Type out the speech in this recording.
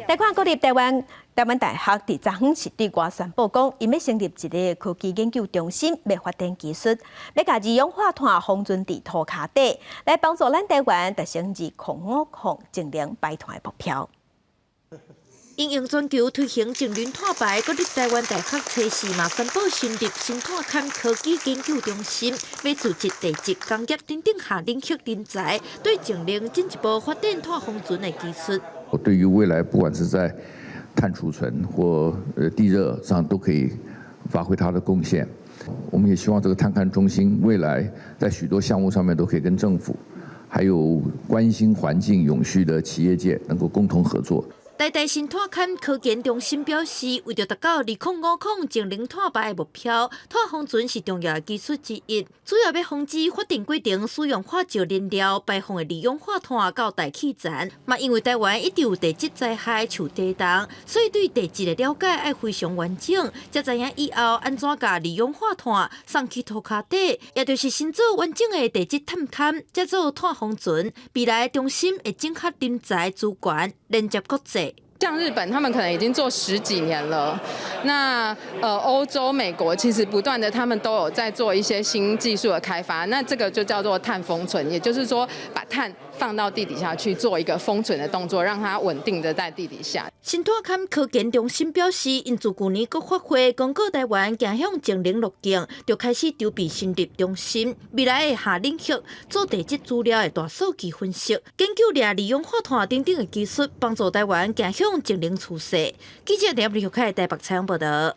來看國立台灣大學佇昨昏是對外宣布講，𪜶欲成立一个科技研究中心，欲發展技術，欲共二氧化碳封存佇塗跤底，來幫助咱台灣達成2055淨零排碳的目標。因應全球推行淨零碳排，國立台灣大學初四嘛宣布成立新碳勘科技研究中心，欲組織地質工業等等下領域人才，對淨零進一步發展碳封存的技術。對於未來，不管是在碳儲存或地熱上，都可以發揮它的貢獻。我們也希望這個碳勘中心未來在許多項目上面都可以跟政府，還有關心環境永續的企業界能夠共同合作。台大新碳勘科研中心表示，為著達到2050淨零碳排的目標，碳封存是重要的技術之一。主要欲防止發電過程使用化石燃料排放的二氧化碳到大氣層。嘛，因為台灣一直有地質災害，像地動，所以對地質的了解愛非常完整，才知影以後按怎共二氧化碳送去塗跤底，也就是先做完整的地質探勘，才做碳封存。未來中心會整合人才資源，連接國際。像日本，他們可能已經做十幾年了。那歐洲、美國其實不斷的，他們都有在做一些新技術的開發。那這個就叫做碳封存，也就是說把碳放到地底下去做一個封存的動作，讓它穩定的在地底下。新碳勘科研中心表示，𪜶自舊年國發會公告台灣走向淨零路徑，就開始籌備成立中心，未來會下領域做地質資料的大數據分析，研究掠二氧化碳等等的技術，幫助台灣走向淨零趨勢。記者林立開台北採訪報道。